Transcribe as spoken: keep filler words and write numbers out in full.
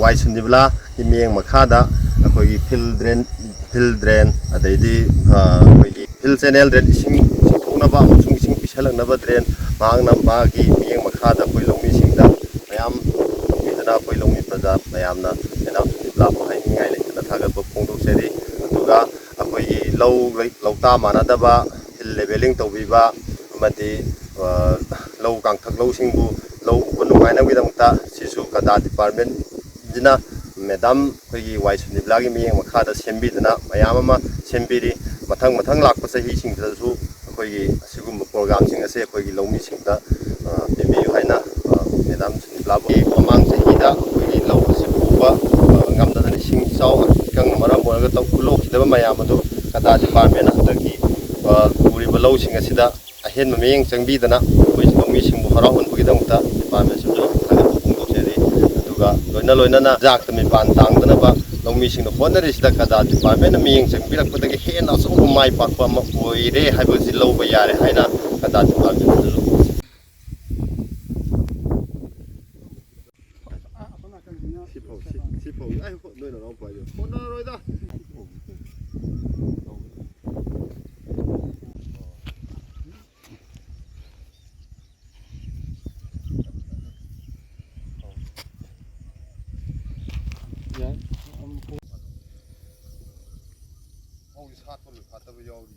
ꯋꯥꯏ ꯁꯨꯅꯤꯕꯂꯥꯒꯤ ꯃꯤꯠꯌꯦꯡ ꯃꯈꯥꯗ ꯑꯩꯈꯣꯏꯒꯤ ꯐꯤꯜ ꯗ꯭ꯔꯦꯟ, ꯐꯤꯜ ꯗ꯭ꯔꯦꯟ, ꯑꯗꯩꯗꯤ ꯑꯩꯈꯣꯏꯒꯤ ꯐꯤꯜ ꯆꯦꯅꯦꯜ ꯗ꯭ꯔꯦꯟ, ꯏꯁꯤꯡ ꯆꯤꯡꯊꯣꯛꯅꯕ ꯑꯃꯁꯨꯡ ꯏꯁꯤꯡ ꯄꯤꯁꯜꯂꯛꯅꯕ ꯗ꯭ꯔꯦꯟ ꯃꯍꯥꯛꯅ ꯃꯥꯒꯤ ꯃꯤꯠꯌꯦꯡ ꯃꯈꯥꯗ ꯑꯩꯈꯣꯏ ꯂꯧꯃꯤꯁꯤꯡꯗ ꯃꯌꯥꯝ ꯇꯧꯕꯤꯗꯅ ꯑꯩꯈꯣꯏ ꯂꯧꯃꯤ ꯄ꯭ꯔꯖꯥ ꯃꯌꯥꯝꯅ ꯃꯦꯗꯥꯝ ꯁꯨꯅꯤꯕꯂꯥꯕꯨ ꯍꯥꯏꯅꯤꯡꯉꯥꯏ ꯂꯩꯇꯅ ꯊꯥꯒꯠꯄ ꯐꯣꯡꯗꯣꯛꯆꯔꯤ꯫ ꯑꯗꯨꯒ ꯑꯩꯈꯣꯏꯒꯤ ꯂꯧ, ꯂꯧꯇꯥ ꯃꯥꯟꯅꯗꯕ ꯍꯤꯜ ꯂꯦꯚꯦꯂꯤꯡ ꯇꯧꯕꯤꯕ ꯑꯃꯗꯤ ꯂꯧ ꯀꯥꯡꯊꯛ ꯂꯧꯁꯤꯡꯕꯨ ꯂꯧ ꯎꯕ ꯅꯨꯡꯉꯥꯏꯅꯕꯒꯤꯗꯃꯛꯇ ꯁꯤꯁꯨ ꯀꯗꯥ ꯗꯤꯄꯥꯔꯠꯃꯦꯟꯁꯤꯅ ꯃꯦꯗꯥꯝ ꯑꯩꯈꯣꯏꯒꯤ ꯋꯥꯏ ꯁꯨꯅꯤꯕꯂꯥꯒꯤ ꯃꯤꯠꯌꯦꯡ ꯃꯈꯥꯗ ꯁꯦꯝꯕꯤꯗꯅ ꯃꯌꯥꯝ ꯑꯃ ꯁꯦꯝꯕꯤꯔꯤ꯫ ꯃꯊꯪ ꯃꯊꯪ ꯂꯥꯛꯄ ꯆꯍꯤꯁꯤꯡꯗꯁꯨ ꯑꯩꯈꯣꯏꯒꯤ ꯑꯁꯤꯒꯨꯝꯕ ꯄ꯭ꯔꯣꯒ꯭ꯔꯥꯝꯁꯤꯡ ꯑꯁꯦ ꯑꯩꯈꯣꯏꯒꯤ ꯂꯧꯃꯤꯁꯤꯡꯗ ꯄꯤꯕꯤꯌꯨ ꯍꯥꯏꯅ ꯃꯦꯗꯥꯝ ꯁꯨꯅꯤꯕꯂꯥꯕꯨ ꯃꯃꯥꯡ ꯆꯍꯤꯗ ꯑꯩꯈꯣꯏꯒꯤ ꯂꯧ ꯑꯁꯤ ꯎꯕ ꯉꯝꯗꯗꯅ ꯏꯁꯤꯡ ꯏꯆꯥꯎ ꯏꯀꯪꯅ ꯃꯔꯝ ꯑꯣꯏꯔꯒ ꯎꯠꯂꯣꯛꯈꯤꯗꯕ ꯃꯌꯥꯝ ꯑꯗꯨ ꯀꯗꯥ ꯗꯤꯄꯥꯔꯠꯃꯦꯟꯅ ꯍꯟꯗꯛꯀꯤ ꯎꯔꯤꯕ ꯂꯧꯁꯤꯡ ꯑꯁꯤꯗ ꯑꯍꯦꯟꯕ ꯃꯤꯠꯌꯦꯡ ꯆꯪꯕꯤꯗꯅ ꯑꯩꯈꯣꯏ ꯂꯧꯃꯤꯁꯤꯡꯕꯨ ꯍꯔꯥꯎꯍꯟꯕꯒꯤꯗꯃꯛꯇ ꯗꯤꯄꯥꯔꯠꯃꯦꯟꯁꯤꯡꯁꯨ ꯊꯥꯒꯠꯄ ꯐꯣꯡꯗꯣꯛꯆꯔꯤ꯫ ꯑꯗꯨꯒ ꯂꯣꯏꯅ ꯂꯣꯏꯅꯅ ꯖꯥꯛꯇ ꯃꯤꯄꯥꯟ ꯇꯥꯡꯗꯅꯕ ꯂꯧꯃꯤꯁꯤꯡꯅ ꯍꯣꯠꯅꯔꯤꯁꯤꯗ ꯀꯗꯥ ꯗꯤꯄꯥꯔꯠꯃꯦꯟꯅ ꯃꯤꯠꯌꯦꯡ ꯆꯪꯕꯤꯔꯛꯄꯗꯒꯤ ꯍꯦꯟꯅ ꯑꯆꯧꯕ ꯃꯥꯏ ꯄꯥꯛꯄ ꯑꯃ ꯑꯣꯏꯔꯦ ꯍꯥꯏꯕꯁꯤ ꯂꯧꯕ ꯌꯥꯔꯦ ꯍꯥꯏꯅ ꯀꯗꯥ ꯗꯤꯄꯥꯔꯠꯃꯦꯟꯗꯁꯨ ꯁꯤ ꯐꯧ, ꯁꯤ, ꯁꯤ ꯐꯧ꯫ ꯑꯩ ꯍꯣ-, ꯅꯣꯏ ꯅꯅꯥꯎꯄꯥ ꯍꯥꯏꯗꯣ꯫ ꯍꯣꯠꯅꯔꯣꯏꯗ꯫ ꯌꯥꯏ꯫ ꯐꯧꯁꯤ ꯁꯥꯠꯄ ꯂꯣꯏ ꯐꯥꯠꯇꯕ ꯌꯥꯎꯔꯤ꯫